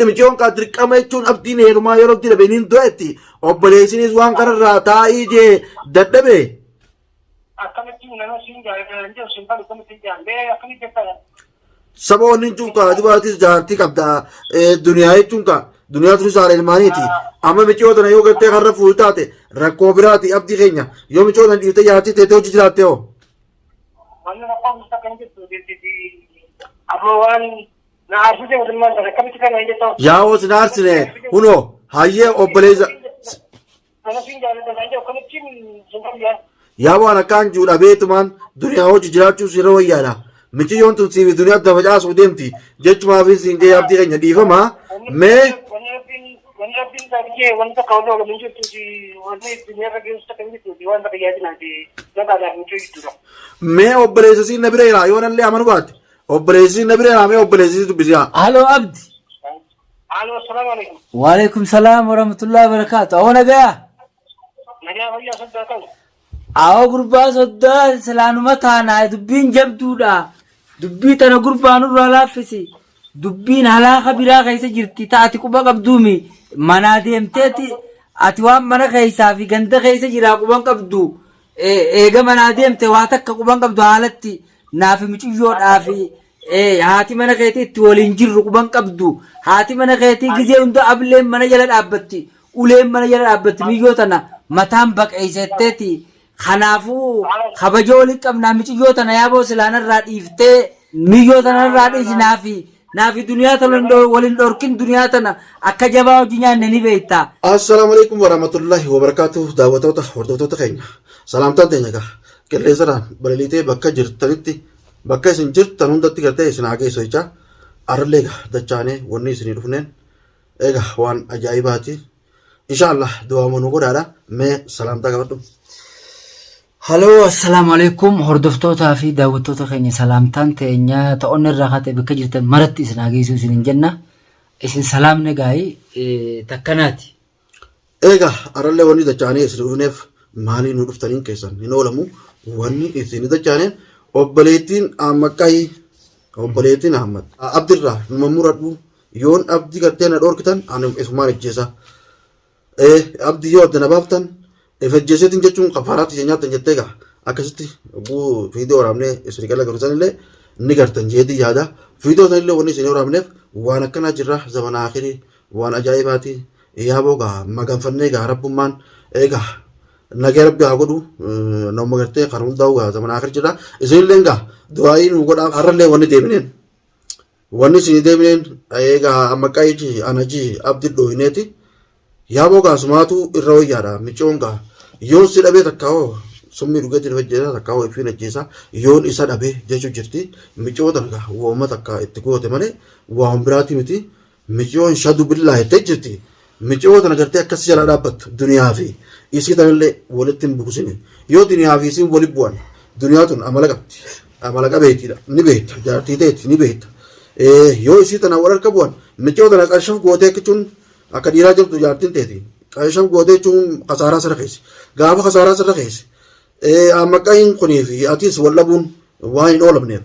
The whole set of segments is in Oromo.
Miciyoon kaa dirqama jechuun abdiin heerumaa yeroo abdii dhabe niin du'a jetti. Obboleessinis waan kanarraa taa'ii jee dadhabe. Akkamitti nama siin jaalladha hin jiru siin balu akkamitti hin jaalladha akkamitti jettaa. Saba wanni jechuun kaa dubaatis jaartii qabda duniyaa jechuun kaa duniyaa turis haadha ilmaaniiti. Amma miciyoo tana yoo gartee karra fuul taate rakkoo biraati abdii keenya yoo miciyoo tana dhiiftee jaartii teetee hojii jiraatte hoo. Wanni rakkoo akka hin jirtu amma waan Na aarsite mootummaan sana akkamitti kana hin jettaa? Yaa hoo sin aarsine hunoo hayyee obboleessa Sana siin jaalladha kan jedhu akkamittiin sin fayyaa? yaa waan akkaan jiru dhabeetumaan duniyaa hojii jiraachuu sirra wayyaadha. Miciyyoon tun siif duniyaa adda facaasuu deemti jechumaaf siin jee abdii keenya dhiifama mee Wanni rabbiin wanni rabbiin taatee wanni takka wanni oolu hin jirtuuti wanni duniyaa irra geessu takka hin jirtuuti waan takka yaadinaati nagaadhaaf michuu jechuudha. mee obboleessa siin na bira jira yoo nallee amanu baatte Obboleessi na bira yaamee obboleessi si dubbisi haa. Halo Abdi. Alo, assalamu alaikum. Waalaikum salaam warahmatullahi wabarakatuh. Awoo nagaya. Nagaa fayyaa soddaa qabu. Awoo gurbaa soddaa silaanuma taanaa dubbiin jabduudha. Dubbii tana gurbaa nurraa laaffisi. Dubbiin halaaka biraa keessa jirti taati quba qabduumi. Manaa deemteeti ati waan mana keessaa fi ganda keessa jiraa quban qabdu. Eega manaa deemte waa takka quban qabdu haalatti naafi miciyyoodhaa fi haati mana keetii itti waliin jirru quban qabdu. Haati mana keetii gizee hunda ableen mana jala dhaabbatti. Uleen mana jala dhaabbatti miyyoo tana mataan baqeessetteeti. Kanaafuu kabaja waliin qabnaa miciyyoo tana yaaboo silaanarraa dhiiftee miyyoo tanarraa dhiisi naafi naafi duniyaa tana waliin dhorkin duniyaa tana akka jabaa hojii nyaanne ni beekta. Assalaamu alaikum warahmatullahi wabarakatuh daawwattoota hordoftoota keenya salaamtaan teenya egaa qilleensarraan balaliitee bakka jirtanitti bakka isin jirtan hundatti gartee isin haa geessu jecha arrallee egaa dachaanee wanni isinii dhufneen egaa waan ajaa'ibaati Inshallah du'aama nu godhaadha mee salaamtaa qabadhu. Haloo assalaamu alaikum hordoftootaa fi daawwattoota keenya salaamtaan teenya ta'onni irraa kaatee bakka jirtan maratti isin haa geessuu isin hin jenna. Isin salaamne gaa'ii takkanaati. Egaa arallee wanni dachaanee isin dhufneef maalii nu dhuftaniin keessan hin oolamu wanni isin dachaaneen obboleettiin Ahmad obboleettiin Ahmad Abdirraa numa muradhu Yoon abdii gartee na dhoorkitan ani isumaan ijjeesa. Ee abdii yoo adda na baaftan if ajjeeseetiin jechuun kafaaraatti isin nyaattan jettee egaa akkasitti oguu viidiyoo waraabnee isin gala garuu sanillee ni gartan jeetii yaada. Viidiyoo sanillee wanni isin waraabneef waan akkanaa jirra zamana akirii waan ajaa'ibaati. Yaaboo gaa maganfannee gaa rabbummaan egaa nagaya rabbi haa godhu nama gartee kan hundaa'u gaa zamana akir jirra. Isinillee gaa du'aayii nu godhaa har'allee wanni deebineen. Wanni isin deebineen eegaa amma qayiji ana ji abdi dhoohineeti. Yaaboo gaa sumaatu irra wayyaadha micoon gaa yoon si dhabee takka hoo summii dhugeetiin of ajjeesa takka hoo ifiin ajjeesa yoon isa dhabee jechuu jirti micoo tana gaa wooma takka itti goote malee waan biraati miti Miciyoon shadu billaa jettee jirti. Miciyoo tana gartee akkas jalaa dhaabbattu duniyaa fi isii tanallee walitti hin buusini. Yoo duniyaa fi isiin wali bu'an duniyaa tun amala qabdi. Amala qabeetiidha. Ni beekta. Jaartii teeti ni beekta. Yoo isii tana wal harka bu'an miciyoo tana qarshaf gootee jechuun akka dhiiraa jirtu jaartiin teeti. Qarshaf gootee jechuun kasaaraa sirra keessa. Gaafa kasaaraa sirra keessa. Ammaqayin kunii fi atis wal dhabuun waan hin oolamneef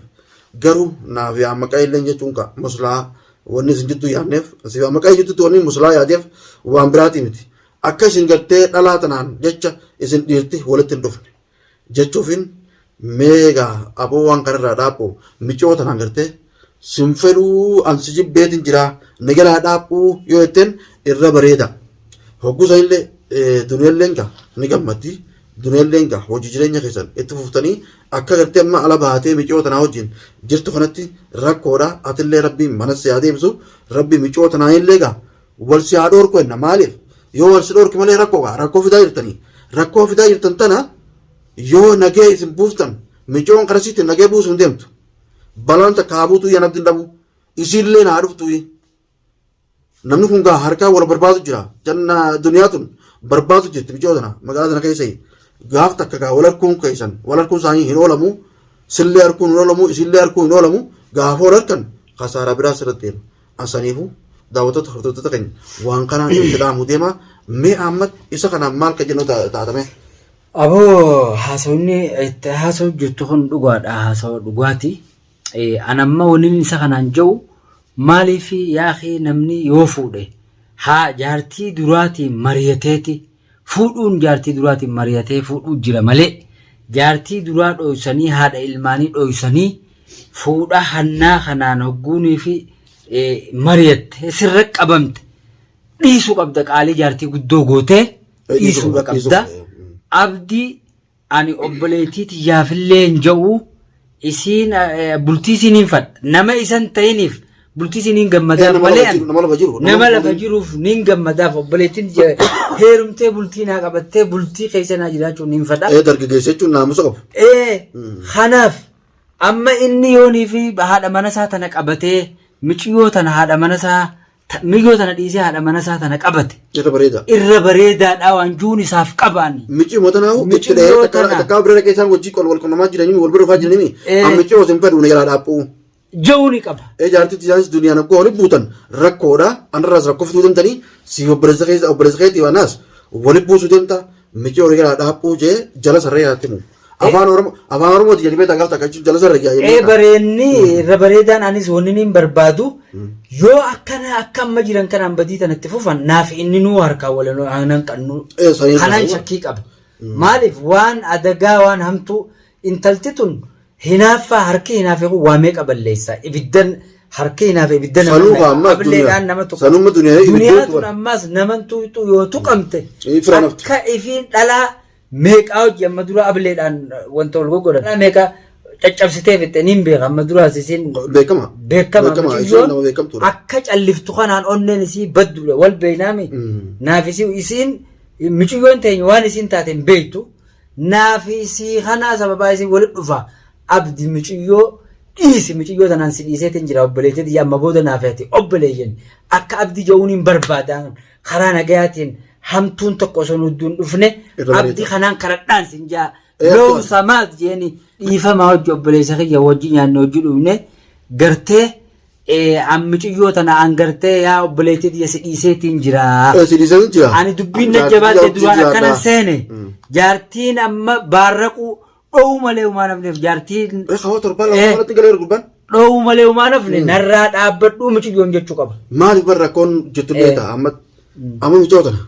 garuu naa fi ammaqayin illee jechuun ka maslaa wanni isin jidduu yaadneef asii fi ammaqayin jidduutti wanni maslaa yaadeef waan biraatii miti akka isin gartee dhalaa tanaan jecha isin dhiirti walitti hin dhufne jechuufin meegaa aboo waan kanarraa dhaaphu micoo tanaan gartee sin fedhuu an si jibbeetin jiraa na jalaa dhaaphuu yoo jetteen irra bareeda. Hogguu sanillee duniyalleen gaa ni gammaddi. Duniyalleen gaa hojii jireenya keessan itti fuftanii akka gartee amma ala baatee micoo tanaa wajjin jirtu kanatti rakkoodha. Atillee rabbiin mana si haa deebisu. Rabbi micoo tanaa illee gaa wal si haa dhoorku jenna maaliif yoo wal si dhoorki malee rakkoo gaa rakkoo fidaa jirtanii rakkoo fidaa jirtan tana yoo nagee isin buuftan micoon karasiitti nagee buusuu hin deemtu. Balaan takka haa buutuu yaan abdiin dhabu. Isiillee naa dhuftu. Namni kun gaa harkaa wal barbaadu jira. Janna duniyaa tun barbaadu jirti micoo tana magaalaa tana keessa. Gaaf takka gaa wal harkuun keessan wal harkuun isaanii hin oolamu. Sillee harkuun hin oolamu isillee harkuun hin oolamu. Gaafa wal harkan kasaaraa biraa sirratti deema. Asaniifu daawwattoota hordoftoota keenya waan kanaan itti dhaamu deema. Mee Ahmad isa kanaan maal ka jennu taatame? Aboo haasawni itti haasawu jirtu kun dhugaadha haasawa dhugaati. An amma waniin isa kanaan jedhu Maaliif yaa akhii namni yoo fuudhe haa jaartii duraatiin mariyateeti fuudhuun jaartii duraatiin mariyatee fuudhuu jira malee jaartii duraa dhoysanii haadha ilmaanii dhoysanii fuudha hannaa kanaan hogguunii fi mariyatte sirra qabamte dhiisuu qabda qaalii jaartii guddoo gootee dhiisuudha qabda. Abdii Ani obboleettii tiyyaafillee hin ja'u isiin bultii isiin hin fadha. Nama isan ta'iniif bultii isiin hin gammadaaf Nama malee lafa ani jiru, nama lafa jiru, nama nama lafa fuudhin. jiruuf nin gammadaaf obboleettiin tiyya heerumtee bultii naa qabattee bultii keessa naa jiraachuu nin fadha. Dargaggeessa jechuun naamusa qabu. Kanaaf amma inni yoonii fi haadha mana isaa tana qabatee miciyoo tana haadha mana isaa Miyyoo tana dhiisee haadha mana isaa tana qabate. Irra bareeda. Irra bareedaadhaa waan juun isaaf qabaani. Micii mootanaa itti dhahee Miciyyoo takkaa tana. takkaa bira dhaqee isaan wajjii wal qunnamaa jiranii wal bira dhufaa jiranii amma micii osoo hin fedhu na jalaa dhaaphuu. Ja'uu ni qaba. Ee jaartitti isaanis duniyaan akkoo walitti buutan rakkoodha. Anarraas rakkoo fiduu deemtanii si obboleessa keessa obboleessa keetii anaas walitti buusuu deemta micii horii jalaa dhaaphuu jee jala sarree yaatti himu. Afaan Oromoo afaan Oromooti jedhee beektaa gaaf takka jechuun jala sarree yaa Ee jennee. bareenni irra bareedaan anis wanni niin barbaadu yoo akkana akka amma jiran kanaan badii tanatti fufan naaf inni nuu harkaa wal hanan qannu Ee sanii kanan shakkii qaba. Maaliif waan adagaa waan hamtuu intalti tun hinaaffaa harki hinaafe kun waa meeqa balleessa ibiddan harki hinaafe ibidda nama Sanuu kaa ammaas ableedhaan duniyaa. nama tuqa. Sanuma duniyaa ibidda Duniyaa tuqa. tun ammaas naman tuqxu yoo tuqamte Firaan haftu. akka ifiin dhalaa meeqaa hojii amma dura ableedhaan wanta wal goggodhan dhalaa meeqa caccabsitee fixxe niin beeka amma duraas isiin Beekama. beekama Beekama. Isheen mucayyoon nama beekamtuudha. akka calliftu kanaan onneen isii badduudha wal beeynaami naaf isii isiin mucayyoon teenya waan isiin taate hin beektu naaf isii kanaa sababaa isiin walitti dhufa abdi mucayyoo dhiisi mucayyoo tanaan si dhiiseetiin jira obboleettii tiyya amma booda naaf ati obboleeyyan akka abdi ja'uun hin barbaadan karaa nagayaatiin hamtuun tokko osoo nu hin dhufne Irra bareeda. abdii kanaan karadhaan sin jaa Ee, loo samaat jeeni dhiifamaa hojii obboleessa kiyya wajji nyaanne hojii dhufne gartee ammicuyyoo tana an gartee yaa obboleettii tiyya si dhiiseetiin jira. Si dhiiseetiin jira. Ani dubbiin na Jaartii jabaatte jaartii duraan jiraadha. akkanan seene jaartiin amma baarraquu dhoowuu malee humaan hafneef jaartiin Hawaa torbaan lama walitti galeera gurbaan. dhoowuu malee humaan hafne narraa dhaabbadhuu miciyyoon jechuu qaba. Maaliif bara rakkoon jirtu illee ta'a amma amma micoo tana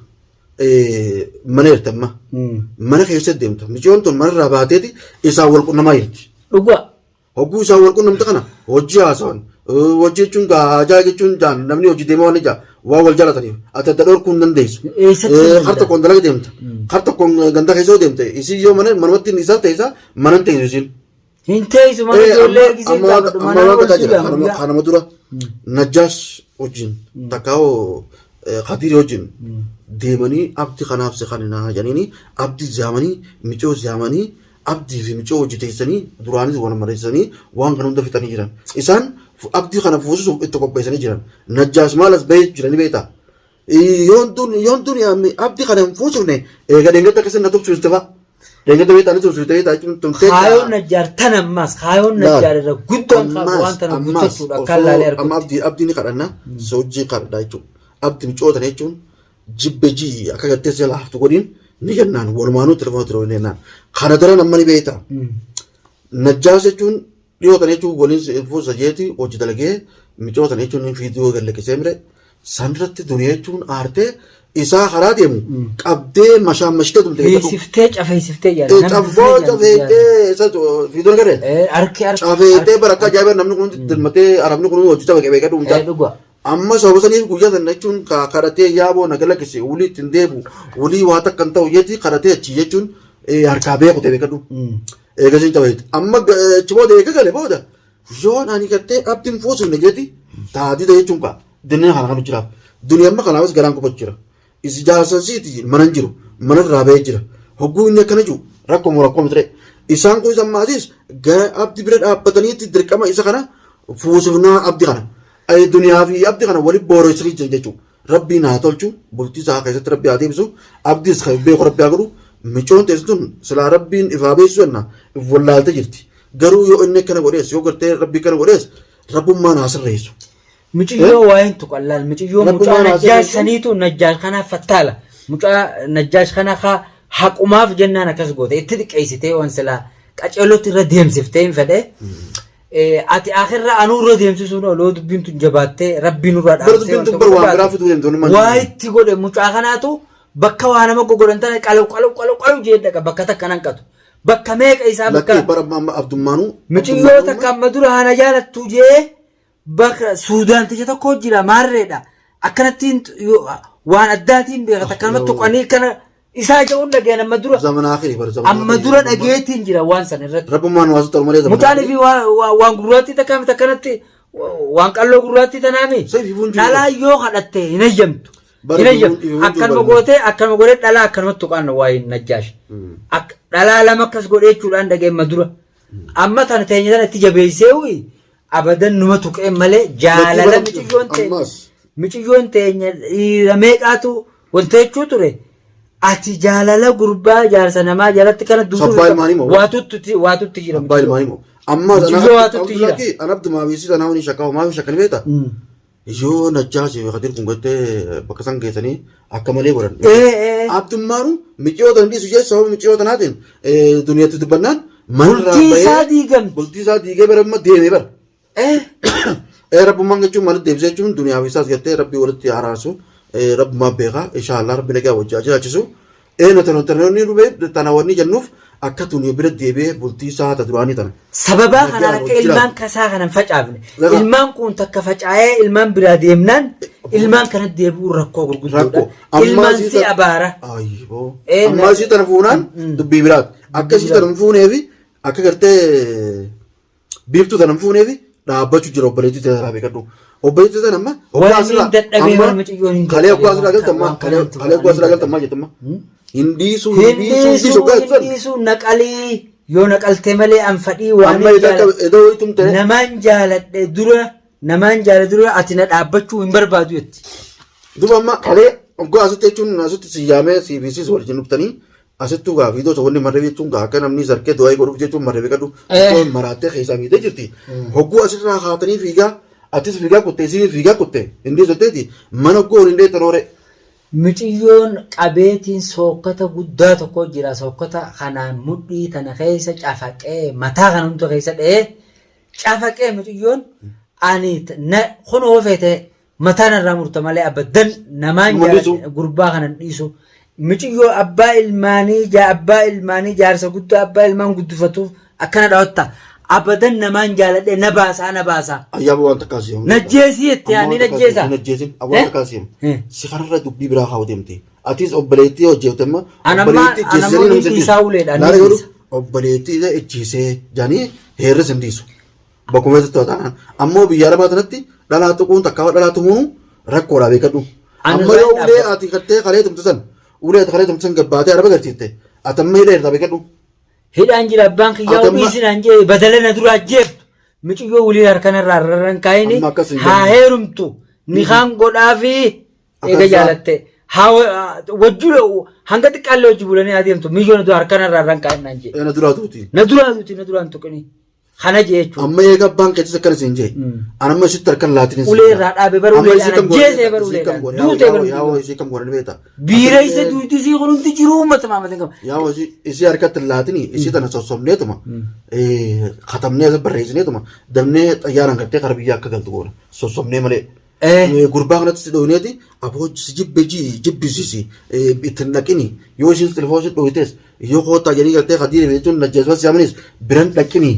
mana jirti amma mana keessa deemta micoon tun manarraa baateeti isaan wal qunnamaa jirti. Dhugaa. Hogguu isaan wal qunnamte kana hojii haasawan. Hojii jechuun gaa haajaa jechuun jaan namni hojii deemaa waan ijaa waan wal jaalataniif ati adda dhorkuu hin dandeessu. Eessatti hin Har danda'amu? tokkoon dalaga deemta. Har tokkoon ganda keessa yoo deemte isii yoo mana manumatti isaan teessa mana hin teessu isiin. Hin teessu mana ijoollee ergisee Amma gaafadhu amma mana waan ol takkaa jira. sigaa guyyaa. Kanama dura Najjaas wajjin takkaa'oo Kadirii wajjin deemanii abdi kanaaf si kaninaa jedhanii abdi zaamanii micoo zaamanii Abdii fi micoo hojii teessanii duraanis wal mariisanii waan kana hunda fixanii jiran. Isaan abdii kana fuusisuuf itti qopheessanii jiran. Najjaas maal as bahee jira ni beektaa? Yoon tun yoon tun abdii kana hin fuusifne eega dheengadda akkasii na tumsiifte fa'a. Dheengadda beektaa ni tumsiifte beektaa jechuun tumtee. Kaayoon Najjaar tan ammaas kaayoon Najjaar irra guddaan qabu waan tana guuttachuudha akkaan laalee Amma argutti. abdii abdii ni kadhanna soojii kadhadha jechuudha. Abdii micoo tana jechuun jibbe jii akka gartee si jala haftu godhiin ni jennaan walumaanuu telefoona ture jennaan. Kana daran amma ni beekta. Najjaas jechuun dhiyoo tana jechuun waliin fuusa jeeti hojii dalagee micoo tana jechuun fiidiyoo gad lakkisee mire sanirratti duniyaa jechuun aartee isaa karaa deemu qabdee mashaan mashitee tumte. Hiisiftee cafeessiftee yaala. Cafoo cafeetee isa fiidiyoon garee. Harki harki. Cafeetee bara akka ajaa'ibaa namni kun dirmatee arabni kun hojii tapha qabee gadhuun Dhugaa. Amma sababa saniif guyyaa sana jechuun ka kadhatee yaaboo na galakkise wulii ittiin deebu wulii waa takka hin ta'u jetti kadhatee achi jechuun harkaa beeku ta'e beekadhu. Eegasiin taphateetti. Amma achi booda eega gale booda yoon ani gartee abdiin fuusifne jetti taatida jechuun kaa dinna kana kan jiraaf. Duni amma kanaafis garaan qubatu jira. Isi jaarsa siiti mana hin jiru mana irraa bahee jira. Hogguu inni akkana jiru rakkoo moo rakkoo miti Isaan kunis amma asiis gara abdi bira dhaabbataniitti dirqama isa kana fuusifnaa abdi kana. Duniyaa fi abdi kana wali booreessanii jiran jechuudha. Rabbiin haa tolchu bultii isaa keessatti rabbi haa deebisu abdiis kan beeku rabbi haa godhu micoon teessu tun silaa rabbiin ifaa beeksisu jenna if wallaalte jirti. Garuu yoo inni akkana godhees yoo gartee rabbi akkana godhees rabbummaan haa sirreessu. Muciyyoo waa'een tuqallaal muciyyoo mucaa Rabbummaan haa najjaash sirreessu. saniitu najjaash kanaa fattaala mucaa najjaash kana ka haqumaaf jennaan akkas goote itti xiqqeessitee waan silaa qaceelootti irra deemsiftee hin fedhe. Ati akhirra anuu irra deemsisuun oloo dubbiin tun jabaattee rabbiin nurraa Bara dubbiin tun bar waan biraa fiduu deemtu walumaan Waa itti godhe mucaa kanaatu bakka waa nama gogodhan tana qalaw qalaw qalaw qalaw jee dhaqa bakka takka nan qatu. Bakka meeqa isaa bakka Lakkii bara amma amma abdummaanuu. Miciyyoo takka amma dura hana jaalattu jee bakka Suudaan tija tokko jira maarreedha. Akkanattiin waan addaatiin beeka takka nama tuqanii kana isaa ja'uun dhageen amma dura. Zamana akhirii bara zamana Amma dura dhageetiin jira waan san irratti. Rabbummaan waa suuta malee zamana Mucaan fi waan gurraattii takka miti akkanatti waan qalloo gurraattii tanaami. Sayfi fuun jiru. Dhalaa yoo kadhatte hin hayyamtu. Bara Hin hayyamtu. ifuun jiru Akkanuma bara. gootee akkanuma godhee dhalaa akkanumatti tuqaan waa hin najjaash. Dhalaa lama akkas godhee jechuudhaan dhagee amma dura. Amma tana teenya tana itti jabeessee uyi abadan numa tuqee malee jaalala bara- miciyyoon teenya. ammas. Miciyyoon teenya dhiira meeqaatu wanta jechuu ture. Ati jaalala gurbaa jaarsa namaa jalatti kana duutuu Sabbaa ilmaanii moo? waatutti waatutti jira. Abbaa ilmaanii moo? Amma Miciyyoo waatutti jira. An abdumaa fi tanaa waliin shakkaa maa fi shakkani beektaa? Yoo najjaasi Kadir kun gartee bakka san geessanii akka malee godhan. Ee ee. Abdummaanu miciyoo tana dhiisu jee sababa miciyoo tanaatiin duniyaatti dubbannaan manarraa Bultii isaa bahee diigamti. bultii isaa diigee bara amma deemee bara. Eh. Rabbummaan jechuun maalitti deebisee jechuun duniyaa fi isaas gartee rabbii walitti araarsu rabbumaan beeka inshaallah rabbi nagaa wajji haa jiraachisu. Nuti tana wanni dhufee tana wanni jennuuf akka tuni bira deebi'ee bultii isaa ta duraanii tana. Sababaa kanaan Nagaan akka wajji ilmaan jiraatu. kasaa kana hin facaafne. Laga. Ilmaan kun takka facaa'ee ilmaan biraa deemnaan ilmaan kana deebi'uun rakkoo gurguddoodha. Rakkoo. Ammaa Ilmaan isii si abaara. Ayyiboo. Na- Ammaa isii tana fuunaan dubbii biraati. Akka isii tana hin fuunee fi akka gartee biiftuu tana hin fuunee fi dhaabbachuu jira obboleettii tana irraa beekadhu. Obboleettii tana amma Waan inni dadhabee bara mucayyoon hin kalee dadhabee oggaa asirraa galtan waan maa kalee kanatti kalee oggaa asirraa waan galtan maa jettamma. Hin dhiisuu hin Hin dhiisuu hin dhiisuu dhiisuu oggaa hin jettan. dhiisuu naqalii yoo naqaltee malee an fadhii waan Amma hin edda jaaladhe. edda wayitum ta'e. Namaan jaaladhe dura namaan jaaladhe dura ati na dhaabbachuu hin barbaadu jetti. Duba amma kalee oggaa asitti jechuun asitti si yaamee si fi waliin dhuftanii asittuu gaa viidiyoo wanni marree jechuun gaa akka namni sarkee du'aa godhuuf jechuun marree beekadhu. Osoo maraattee keessaa fiigdee jirti. Hogguu asirraa kaatanii fiigaa atis fiigaa kutte isiin fiigaa kutte hin dhiisotteeti mana hogguu waliin dheettan hoore. Miciyyoon qabeetiin sookkata guddaa tokko jira. Sookkata kanaan mudhii tana keessa cafaqee mataa kana hunda keessa dha'ee cafaqee miciyyoon ani kun oofee ta'e mataa narraa murta malee abadan namaan Numa dhiisu. gurbaa kana hin dhiisu. Miciyyoo abbaa ilmaanii abbaa ilmaanii jaarsa guddaa abbaa ilmaan guddifatuuf akkana dhawatta. Abadan namaan jaaladhe na baasaa na baasaa. Ayyaaba waan takkaa si himu. Najjeesii jette Amma ani waan takkaa si najjeesa. himu. Najjeesin waan Eh? takkaa si himu. Eh. Si kanarra dubbii biraa haa deemte. Atis obboleettii hojjette amma An amma- obboleettii an amma ijjeessanii ni namni sin dhiisaa dhiisu. uleedha, ni Laala godhu dhiisa. obboleettii isa ijjeessee jedhanii heerri sin dhiisu. Bakkuma keessatti ta'an ammoo biyya arabaa tanatti dhalaa tuquun takkaa dhalaa tumuun rakkoodha beekadhu. Ani Amma yoo irraa ulee dhaabbadha. ati kattee kalee tumte san ulee ati kalee tumte san gabbaatee araba garsiifte ati amma hidha irraa beekadhu. Hidhaan jira abbaan kiyyaa Ati amma- dhiisi naan jee badala na duraa jeeftu. Micuyyoo waliin harkanarraa rarran kaayini Amma akkas hin haa jennu. heerumtu nikaan godhaafi Akka eega isaa- jaalatte. Haa wajjuu hanga xiqqaallee hojii bulanii adeemtu miyyoo na duraa harkanarraa rarran kaayin naan jee. Na duraa tuuti. Na duraa duuti na duraan tuqini. Kana jee jechuudha. Amma eega abbaan keetis akkana siin jee. An amma isitti harkan laatiin Ulee irraa dhaabe bara uleedhaan ajjeesee bara uleedhaan. Duutee bara Yaa uleedhaan. isii kam godhan beekta. Biira isa duuti isii kun hundi jiru uummata maamatiin qaba. Yaa isii harkatti hin laatini isii tana sossobneetuma katabnee as barreessineetuma dabnee xayyaaraan gartee kara biyyaa akka galtu goona sossobnee malee. Gurbaa kanatti si dhohineeti aboo si jibbe jibbisiisi itti hin dhaqini yoo isiin telefoon si dhohites yoo koottaa jedhanii gartee kadiir jechuun najjeessumas si'amanis biran dhaqini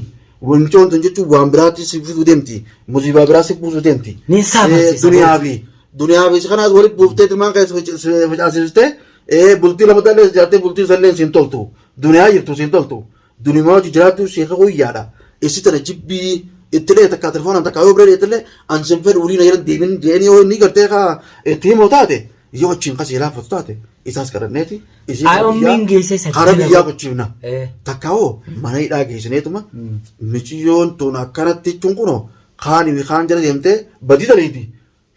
wantoon tun jechuun waan biraatti si fiduu deemti musiibaa biraa si buusuu deemti. Ni saafachiisa. Duniyaa fi duniyaa fi kanaas walitti buuftee tilmaan kan facaasistee bultii lama tallee ijaartee bultii sallee siin toltu duniyaa jirtu siin toltu duniyaa hojii jiraattu sheeka guyyaadha isi tana jibbii itti dhee takkaa telefoonaan takkaa yoo bira dheetillee an sin fedhu waliin ayyaana deemin jeeni yoo inni gartee kaa itti himu taate yoo achiin kasii laafatu taate isaas kadhanneeti isii Ay, ummiin geessee isa kara jala biyyaa godhe. gochiifna. Takka hoo mana hidhaa geessineetuma miciyyoon tun akkanatti jechuun kunoo kaanii fi kaan jala deemtee badii daleeti.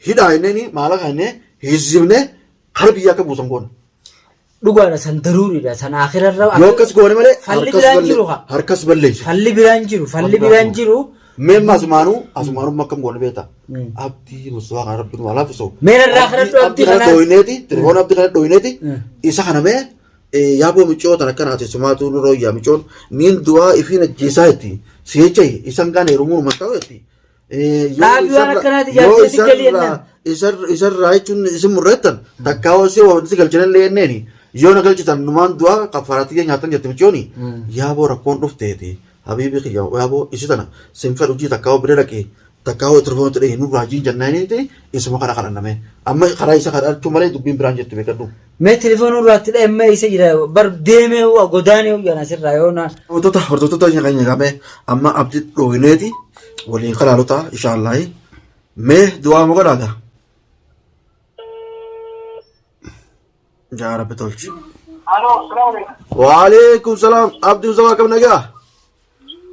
Hidhaa jenneen maallaqa jennee hiisifnee kara biyyaa akka buusan goona. Dhugaadha san daruuriidha san akirarra. Yoo akkas goone malee Falli harkas biraan balle- jiru haa. harkas balleessu. Falli biraan jiru falli biraan jiru. Mee amma asumaanuu asumaanuu akkam goone beektaa? Abdii Mustafaa kana rabbi nu haa laaffisu. Mee narraa kadhadhu abdii kana kanaas. dhooyneeti telefoona abdii kana dhooyneeti isa kana mee Yaaboo micoo tan akkanaati sumaatu nurra wayyaa micoon niin du'aa ifiin ajjeesaa jetti si jecha isan gaan heerumuun uma ta'u jetti. Dhaabii waan akkanaati jaartii galii jennaan. Isarraa jechuun isin murreettan takkaa hoosee wanti galchanillee jenneeni yoo na galchitan numaan du'aa kaffaaraa nyaatan jetti micooni yaaboo rakkoon dhufteeti habiibi kiyya yaaboo isi tana sin fedhu jii takkaa bira dhaqee takkaa hoo telefoonatti dhahee nurraa jiin jennaaniiti isuma kana kadhanname amma karaa isa kadhachuu malee dubbiin biraan jettu beekadhu. Mee telefoon irraatti dhahee mee isa jira bar deemee godaanee jana asirraa yoo na. Hordoftoota hordoftoota keenya qabee amma abdii dhooyneeti waliin kalaalota inshaallahi mee du'aa ma godhaa gaa. Yaa Rabbi tolchi. Aloo, salaamu alaikum. Waalaikum salaam abdii usama akkam nagaa.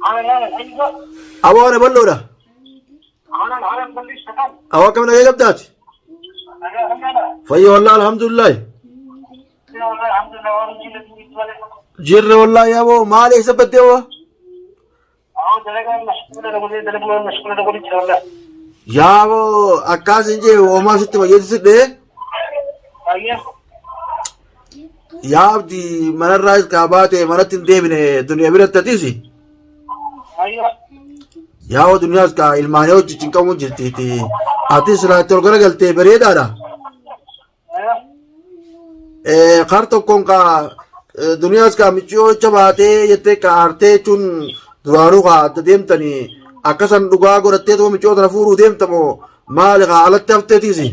Ana ana aywa. Aboo ana bal'oodha. Ana ana bal'is takam. Aboo akkam nagaa qabdaati. Nagaa fayyaadha. Fayya wallahi alhamdulillahi. Jira wallahi alhamdulillah waan jilla tuuti malee. Jirre wallahi aboo maal eessa baddee hoo? Awoo dalagaan mashquula dabalee dalagumaan mashquula dabalee jira wallahi. Yaa aboo akkaas hin jee homaa sitti fayyadsisidhee. Baay'ee. Yaa abdii manarraa kaa baate manatti hin deebine duniyaa biratti atiisi. Baay'ee. Yaa hoo duniyaas kaa ilmaanii hojii cinqamuu jirtiiti. Atis silaa itti ol garagaltee bareedaadha. Kar tokkoon kaa duniyaas kaa micciyoo jecha baatee jettee kaa aartee jechuun duraanuu kaa adda deemtanii akkasan dhugaa godhattee tuma micciyoo tana fuudhuu deemta moo maali kaa alatti hafteetiisi.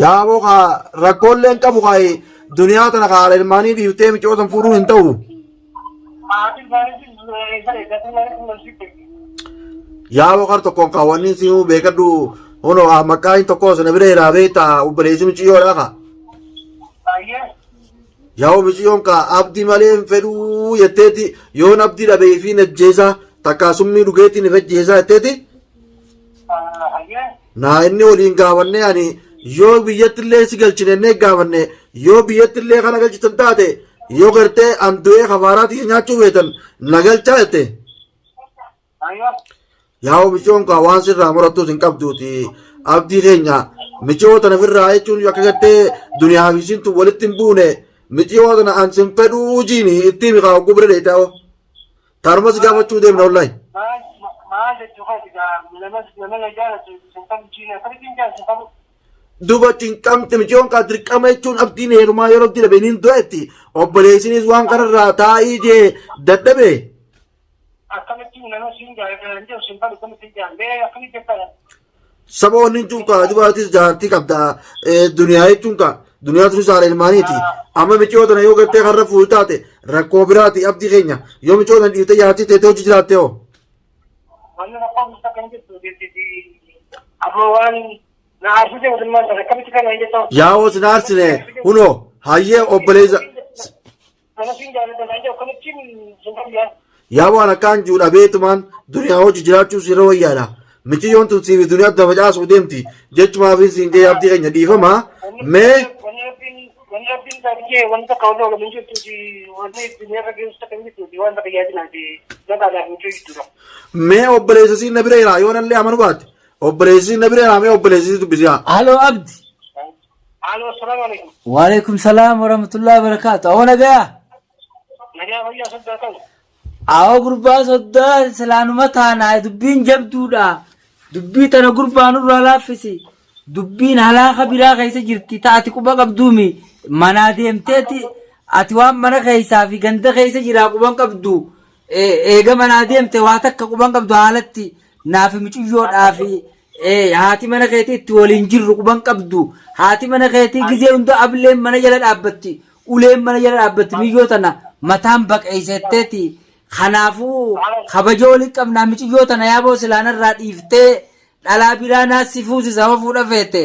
Yaa boo kaa rakkoolee hin qabu kaa duniyaa tana kaa haadha ilmaanii dhiiftee micciyoo tan fuudhuun hin ta'u. Yaa boo kar tokkoon kaa wanni siinuu beekadhu hunoo maqaa hin tokko sana bira jiraa beektaa obboleessi miciyyoodhaa kaa. Yaa miciyyoon kaa abdii malee hin fedhuu jetteeti yoon abdii dhabee fi najjeesaa takkaa summii dhugeetiin if ajjeesaa jetteeti. Naa inni waliin gaafannee ani yoo biyyatti illee si galchine innee gaafanne yoo biyyatti illee kana galchitan taate yoo gartee an du'ee kafaaraa tiyya nyaachuu feetan na galchaa jette. Yaa miciyyoon kaa waan sirraa murattuus hin qabduuti. Abdii keenya miciyoo tana firraa jechuun akka gartee duniyaa fi isin tun walitti hin buune miciyoo tana an sin fedhuu jiini itti himi kaa hogguu bira dheeytaa hoo. Taanuma si gaafachuu deemna wallahi. Maal jechuu kan nama nama na jaalatu sin qabu jiina akkamitti hin jaalatu qabu. Duba cinqamte miciyyoon kaa dirqama jechuun abdiin heerumaa yeroo abdii dhabe niin du'a jetti. Obboleessinis waan kanarraa taa'ii jee dadhabe. Akkamitti nama siin jaalatu hin jiru sin qabu akkamitti hin jaalatu mee akkamitti jettadha. Saba wanni jechuun kaa dubaatis jaartii qabda duniyaa jechuun kaa duniyaa tun saala ilmaaniiti. Amma miciyoo tana yoo gartee karra fuudhu taate rakkoo biraati abdii keenya yoo miciyoo tana dhiiftee jaartii teetee hojii jiraatte hoo. Wanni rakkoo bisa kan jirtu amma waan na aarsite mootummaan sana akkamitti kana hin jettu. Yaa hoo sin aarsine hunoo hayyee obboleessa Nama siin jaalladha naan jedhu akkamitti sin qabu yaa. Yaa waan akkaan jiru dhabeetumaan duniyaa hojii jiraachuu sirra wayyaadha. Miciyyoon tun siif duniyaa adda facaasuu deemti. Jechumaaf siin jee abdii keenya dhiifama. Mee Wanni rabbiin wanni rabbiin isaa jee wanni takka wanni oolamu hin jirtuuti wanni duniyaa keessa takka hin jirtuuti waan takka yaadinaati nagaadhaaf michuu jechuudha. Mee obboleessa siin na bira jira yoo nallee amanu baatte. Obboleessi siin na bira jira mee obboleessi siin dubbisiyaa. Halo Abdi. Aloo, assalaamu alaikum. Waalaikum salaam warahmatullahi wabarakatuh. Awoo nagayaa. Nagaa fayyaa soddaa qabu. Awoo gurbaa soddaa silaanuma taanaa dubbiin jabduudha. Dubbii tana gurbaa nurraa laaffisi. Dubbiin halaaka biraa keessa jirti ta ati quba qabduumi. Manaa deemteeti ati waan mana keessaa fi ganda keessa jiraa quban qabdu. Eega manaa deemte waa takka quban qabdu haalatti naafi mucayyoodhaa fi haati mana keetii itti waliin jirru quban qabdu. Haati mana keetii gizee hunda ableen mana jala dhaabbatti. Uleen mana jala dhaabbatti miyyoo tana mataan baqeessetteeti. Kanaafuu kabaja waliin qabnaa micuyyoo tana yaaboo silaanarraa dhiiftee dhalaa biraa naas si fuusisa hoo fuudha feete.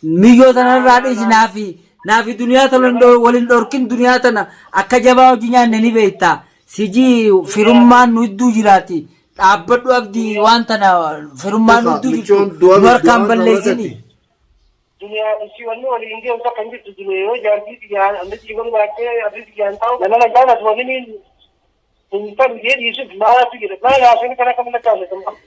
Miyyoo tanarraa dhiisi naafi naafi duniyaa tana waliin dhorkin duniyaa tana akka jabaa hojii nyaanne ni beekta. Sijii firummaan nu hedduu jiraati. Dhaabbadhu abdii waan tana firummaan nu hedduu jirtu Michoon du'a nu harkaan du'aan balleessini. Duniyaa isii wanni waliin deemu takka hin jirtu duniyaa yoo jaartii xiyyaan amni xiyyoon baattee abdii xiyyaan ta'u nama na jaalatu wanni niin hin ta'u jee dhiisuuf maaltu jira maal haasawni kana akkamitti akka haasawni.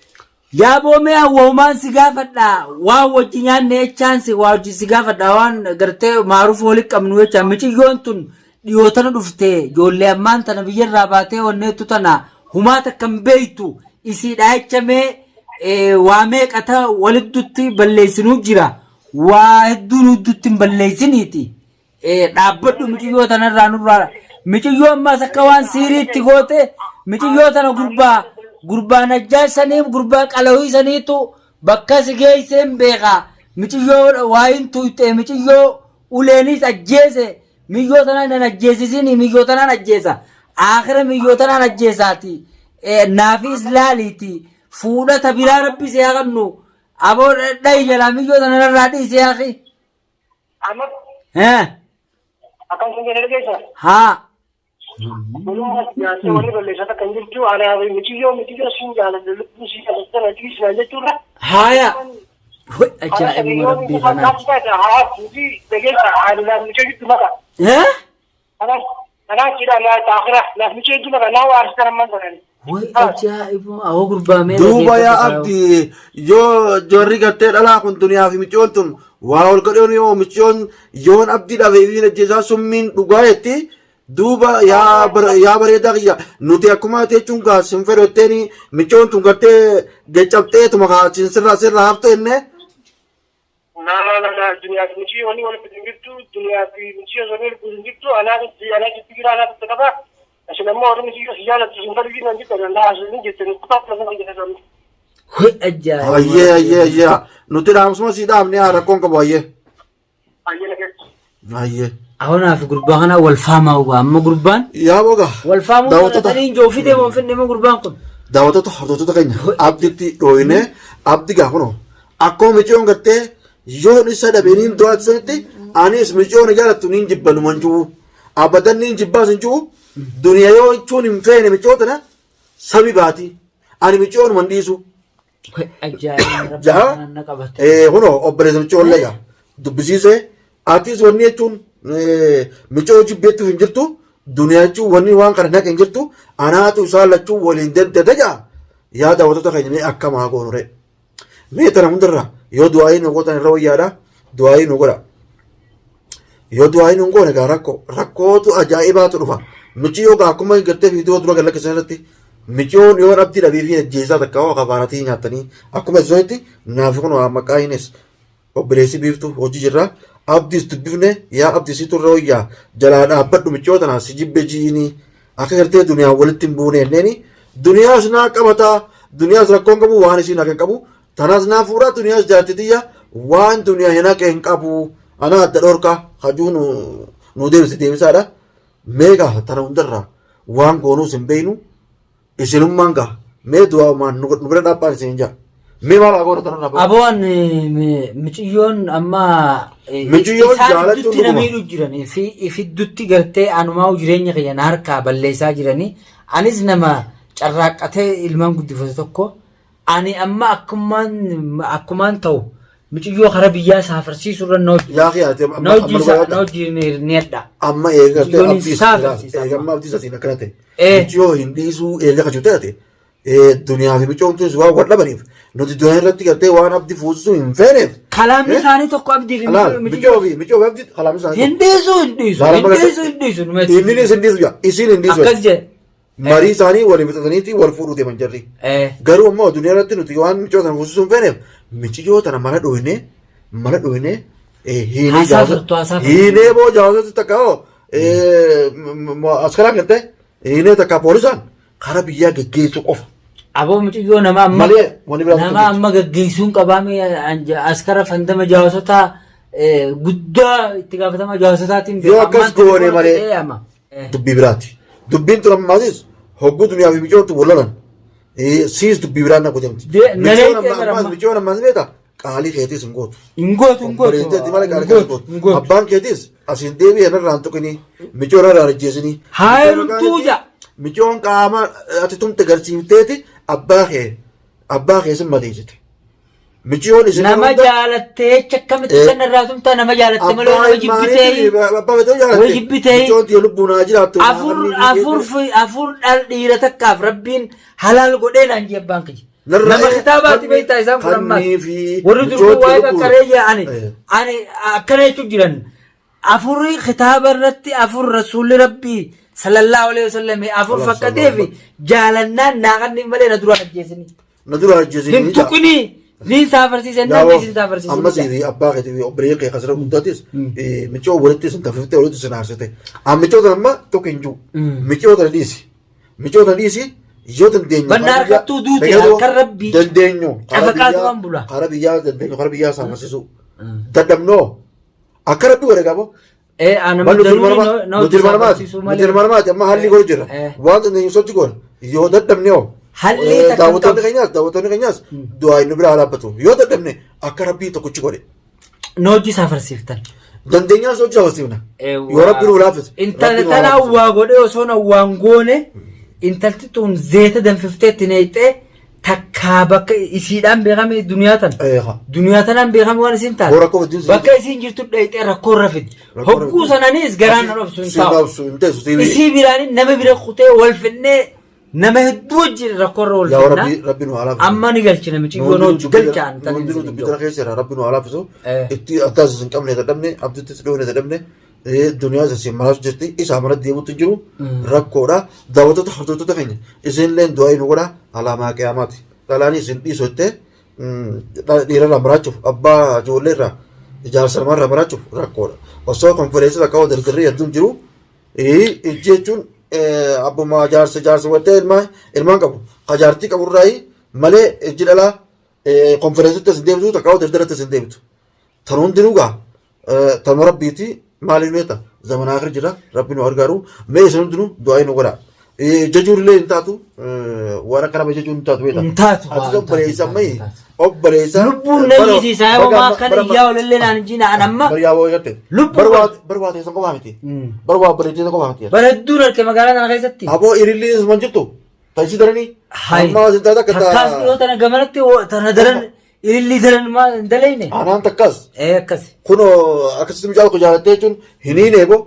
Yaaboo mee awwaumaan si gaafadha waan wajji nyaanne jechaan si waa wajji si gaafadha waan gartee maaruuf walitti qabnu jechaan miciyyoon tun dhiyoo tana dhufte ijoollee ammaan tana biyyarraa baatee wanneettu tana humaa takka hin beeytu isiidha jecha mee waa meeqa ta walittutti balleessinuu jira waa hedduu nuddutti hin balleessiniiti Dhaabbadhu miciyyoo tanarraa nurraa miciyyoo ammaas akka waan siiriitti goote miciyyoo tana gurbaa gurbaa najjaash saniif gurbaa qalawii saniitu bakka si geesseen beeka miciyyoo waayin tuyxee miciyyoo uleenis ajjeese miyyoo tanaan nan ajjeesisini miyyoo tanaan ajjeesa aakhira miyyoo tanaan ajjeesaati naafiis laaliiti fuudha ta biraa rabbi si haa kennu aboo dhayi jalaa miyyoo tana narraa dhiisi yaaqi. Amma Eh. akkan sun jedhe dhageessa. Haa. Walumaa jaarsee wanni balleessaa takka hin jirtu. Anaa fi miciyyoo miciyyoo siin jaaladha lubbuu siin jaaladha sana dhiisnaan jechuudha. Haaya. Hoy ajaa'ibuma rabbii kanaati. Eh? Hoy ajaa'ibuma awoo gurbaa mee Duuba yaa dhageeffadhu abdi yoo joorri gartee dhalaa kun duniyaa fi miciyoon tun waa ol godhuun yoo miciyoon yoon abdii dhabe ifiin ajjeesaa summiin dhugaa jetti duuba yaa yaa bareedaa kiyya nuti akkuma ati jechuun gaa sin fedhu jetteeni miciyoon tun gartee gaccabxeetuma kaa sin sirraa sirraa haftu jenne Na na na duniyaa fi micii wanni walitti hin jirtu duniyaa fi micii osoo walitti hin jirtu anaa anaa jitti jira anaa jitti qaba isin ammoo warri micii si jaalattu isin fedhu jiran jirtu danda'a isin jirtu kutaa kutaa jirtu. Hoy ajaa'ibuma Hayyee rabbii hayyee kanaa. hayyee nuti dhaamsuma sii dhaamne haa rakkoon qabu hayyee. Ayyana keessa. Hayyee. Ahonaaf gurbaa kana wal faamaa ugaa amma gurbaan Yaa boga wal faamuu kana daawwattoota tanii injoo fidee moo hin finne immoo gurbaan kun. daawwattoota hordoftoota keenya abditti dhooyne abdi gaa kunoo akkuma miciyoon gartee yoon isa dhabe niin du'aatti sanitti anis miciyoon jaalattu niin jibba numan jiru abadan niin jibbaas hin jiru duniyaa yoo jechuun hin feene miciyoo tana sami baati ani miciyoon man dhiisu Ajaa'iba rabbi jaha kanaan na qabate. kunoo obboleessa miciyoo illee dubbisiisee atis wanni jechuun miciyoo jibbeettu hin jirtu duniyaa jechuun wanni waan kana naqe hin jirtu anaatu isaan lachuu waliin daddada ja'a yaa daawwattoota keenya mee akkam haa goonu ree mee tana hundarra yoo du'aayii nu gootan irra wayyaadha du'aayii nu godha yoo du'aayii nu hin goone gaa rakkoo rakkootu ajaa'ibaatu dhufa miciyoo gaa akkuma gartee viidiyoo dura gad lakkisan irratti miciyoon yoo dhabdii dhabii fi ajjeesaa takka hoo kafaaratii nyaattanii akkuma ibsanitti naaf kun maqaa hinis Obboleessi Biiftuu hojii jirra. Abdiis dubbifne yaa abdi situ irra wayyaa jalaa dhaabbadhu miciyoo tana si jibbe ji'inii akka gartee duniyaa walitti hin buune jenneeni duniyaas naa qabataa duniyaas rakkoo hin qabu waan isiin haqa hin qabu tanaas naa fuudhaa duniyaas jaarti tiyya waan duniyaa hin haqe hin qabu anaa adda dhorka hajuu nu nu deebise deebisaadha meeqa tana hundarraa waan goonuus hin beeynu Isinummaan gaa mee du'aa'umaan nu nu bira dhaabhaan isin jaa. Mee maal haa goonu tanarraa booda? Aboon miciyyoon amma Miciyyoon isaan jaalachuun iddutti na dhuguma. miidhu jiran fi ifiddutti gartee anumaa jireenya kiyya na harkaa balleessaa jiranii anis nama carraaqqatee ilmaan guddifatu tokko ani amma akkumaan akkumaan ta'u miciyyoo kara biyyaa saafarsiisuu irra na hojii Yaa kiyya ati amma na amma hojii dhugaa na yaadda. hojii ni hadha. Amma eega gartee Miciyyoon abdii saafarsiisa eega amma. amma abdii isatiin akkana ta'e. Eh. Miciyoo hin dhiisuu eega kachuu taate duniyaa fi micoon tunis waan wal dhabaniif nuti duniyaa irratti gartee waan abdii fuusisuu hin feeneef. Kalaamni Eh? isaanii tokko abdii fi Laal miciyyoo micoo fi micoo fi abdii kalaamni isaanii hin tokko. dhiisu hin dhiisu Laal hin amma dhiisu gartee hin dhiisu numa inni hin dhiisu jaa isiin hin dhiisu. akkas jedhe. Marii isaanii waliin fixataniiti wal fuudhuu deeman jarri. Eh. Garuu ammoo duniyaa irratti nuti waan micoo tana fuusisuu hin feeneef miciyoo tana mala dhooyne mala dhooyne hiinee Haasaa jaarsa furtuu haasaa furtuu. hiinee boo jaarsatti takka hoo askaraan gartee hiinee takka poolisaan karaa biyyaa geggeessuu qofa. Aboo mucayyoo nama amma Malee wanni biraa nama amma gaggeessuun qabaame askara fandama jaawasota guddaa itti gaafatama jaawasotaatiin Yoo akkas goone malee amma. dubbii biraati. Dubbiin tun ammaasis hogguu duniyaa fi micoon tun wal lolan. Siis dubbii biraan na gotamti. Nalee Micoon ammaas micoon ammaas beektaa qaalii keetiis hin gootu. Hin gootu hin gootu. Obboleettii malee Hin qaalii keetii gootu hin hin gootu. gootu. Abbaan keetiis asiin deebi'ee narraa hin tuqinii micoon narraa hin ajjeesinii. Haa heerumtuu ja'a. Micoon qaama ati tumte garsiifteeti abbaa kee abbaa kee sin madeessite. Miciyoon isin Nama hunda jaalattee jecha akkamitti Eh. kan irraa tumtaa nama jaalatte malee abbaa nama jibbitee ilmaanii abbaa feetee Way jaalatte. jibbitee. Miciyoon tiyya lubbuun haa jiraattu. afur afur fi afur dhal dhiira takkaaf rabbiin halaal godhee naan jee abbaan kiyya. Narra Nama kitaabaati beektaa isaan kun ammaas. Kannii fi Warri durbu waa'ee qaqqaree Eh. ani akkana jechuun jiran. Afurri kitaaba irratti afur rasuulli rabbii sallallahu alaihi wasallam afur fakkatee fi jaalannaan naaqanni malee na duraan ajjeesanii. Na dura ajjeesanii. Hin tuqinii niin saafarsiisan namni isin saafarsiisan. Ammasii fi abbaa keetii fi obboleeyyan kee kasira guddatis micoo walitti isin tafiftee walitti isin aarsite. Micoo tana amma tokko hin jiru. Micoo tana dhiisi. Micoo tana dhiisi yoo dandeenyu. Banna harkattuu duute harkan rabbii. Dandeenyu. Cafaqaatu waan bula. Kara biyyaa dandeenyu kara biyyaa saafarsiisu. Dadhabnoo akka rabbi godhe qabo. Eh, ana Bal nuti daruuri ilma namaati. Nuti ilma namaati amma haalli godhu jira. Waan dandeenyu sochi goona. Yoo dadhabne hoo. Halli takka hin Daawwattoonni qabu. keenyaas daawwattoonni keenyaas du'aa inni biraa dhaabbatu. Yoo dadhabne akka rabbii tokkichi godhe. Na hojii saafarsiiftan. Dandeenyaan sochi saafarsiifna. Yoo rabbi nuu laaffise. Intala Rabbi nuu tana laaffise. waa godhee osoo na waan goone intalti tun zeeta danfiftee itti neeyxee takkaa bakka isiidhaan beekame duniyaa tana. Eegaa. Duniyaa tanaan beekame waan isin taate. Hoo rakkoo wajjin si- Bakka isiin jirtu dheeyxee rakkoo irra fidi. Rakkoo irra Hogguu fidi. sananis garaan na dhobsu hin Si taa'u. dhaabsu hin teessu. Si Isii biraanin nama bira kutee wal finnee nama hedduu wajjin rakkoo irra wal Yaa finnaa. rabbi rabbi nu haa laaffisu. Amma ni galchina miciyyoon hojii galchaan Nu hundinuu dubbii tana keessa jira rabbi nu haa laaffisu. Eh. Itti addaas isin qabne dadhabne abdittis dhoofne dadhabne duniyaa isin maraas jirti isaa mana deemuutti jiru rakkoodha. Daawwattoota hordoftoota keenya isinillee du'aa nu godha alaamaa qiyaamaati. Dhalaan isin dhiisu jettee dhiirarraa maraachuuf abbaa ijoollee irraa ijaarsa namarraa maraachuuf rakkoodha. Osoo konfereensii bakka dardarrii hedduun jiru ijji jechuun abbuma jaarsa jaarsa wattee ilmaan qabu kajaartii qaburraa malee ijji dhalaa konfereensitti as hin deebitu takka dardaratti as hin deebitu. Tan hundinuu gaa tanuma rabbiiti maaliif beekta zamana akhir jira rabbi nu gargaaru mee isin hundinuu du'aa nu godha. Jajuun illee hin taatu waan akka nama jajuun hin taatu beekta. Hin taatu, Ati hin obboleessa taatu, ammayyi hin taatu. obboleessa. Lubbuun na hiisisaa yoo maa akkana iyyaa olillee naan hin jiina an amma Bar yaa boo jette. Lubbuun Bar waa bar waa teessan qofaa miti. Bar waa obboleettii qofaa miti. Bara hedduun arge magaalaa kana keessatti. Aboo irilli isuma jirtu. Taysii daranii. Hai. Amma isin taate akka Takkaas dhiyoo tana gamanatti tana daran ilillii daran maal hin dalayne. Anaan takkaas. Ee akkas. Kunoo akkasitti mucaa tokko jaalattee jechuun hin hiine boo.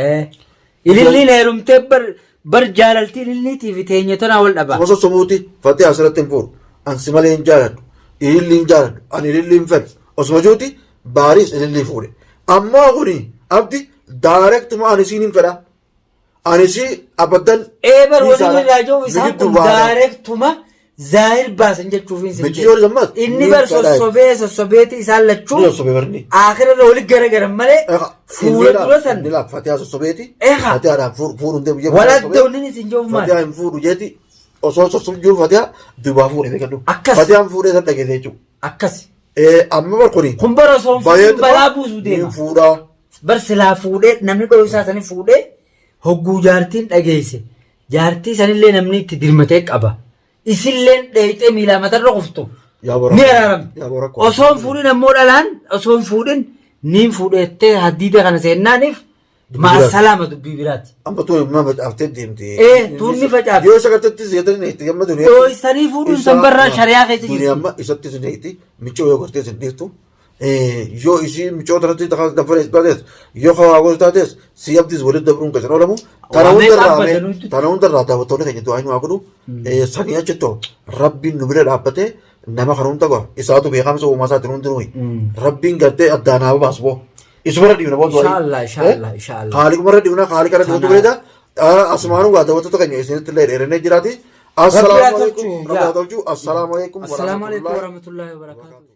Ee. Ililliin heerumtee bar bar jaalaltii ililliitii fi teenya tanaa wal dhaba. Osoo sobuuti fatee asirratti hin fuudhu. Ansi malee hin jaaladhu. Ililli hin jaaladhu. Ani ililli hin fedhu. Osuma jiruuti baariis ililli fuudhe. Ammoo kuni abdi daarektuma ani siin hin fedha. Ani si abaddan. Ee bar waliin irraa jiru isaan kun daarektuma zaahir baasan jechuuf hin Miti yoo zammas. Inni bar sossobee sossobeeti isaan lachuu Ni sossobee barni. Aakhira irra walitti garagaran malee fuula dura san Inni laaf fatihaa sossobeeti. Eegaa. Fatihaadhaan fuudhu hin deemu. Waladda wanni isin jiru maali? Fatihaa hin fuudhu jeeti. Osoo sossobu jiru fatihaa dubaa fuudhe beekadhu. Akkas. Fatihaan fuudhee san dhageesse jechuudha. Akkas. Amma bar kuni. Kun bara osoo hin fuudhin balaa buusuu deema. Niin fuudhaa. Bar silaa fuudhee namni dhooyu isaa sanii fuudhee hogguu jaartiin dhageesse. Jaartii sanillee namni itti dirmatee qaba. Isilleen dheeyxee miilaa matarra kuftu. Yaa bora. Ni araaramti. Yaa bora. Osoo hin fuudhin ammoo dhalaan osoo hin fuudhin niin fuudheettee haddiida kana seennaaniif maasalaama dubbii biraati. Amma tuun immoo facaaftee deemti. Ee, tuunni facaafte. Yoo isa gartetti seetanii neetti amma duniyaa. Dhooysanii fuudhuun san barraa shari'aa keessa jirti. Duniyaa amma isatti si neetti miccoo yoo gartee sin dhiiftu. Yoo isii miccoo tanatti danfalee taates yoo hawaa gosa taates si abdiis walitti dabruun keessan oolamu. Tana Waa meeqa hundarraa abbadan tana hundarraa daawwattoonni keenya du'aa hin waa godhu. Sanii achittoo rabbiin nu bira dhaabbatee nama kan hunda godha. Isaatu beekamsa uumaa isaatiin hundinuu. Rabbiin gartee addaan haa baasu boo. Isumarra dhiifna boo du'aa. Inshaallah, inshaallah, inshaallah. Haaliqumarra dhiifna haaliqa irra dhiifna bareeda. Asumaanuu waa daawwattoota keenya isinitti illee dheerannee jiraati. Rabbi haa Assalaamu alaikum. tolchu, Rabbi haa tolchu. Assalaamu alaikum. Assalaamu alaikum warahmatullahi wabarakatuh.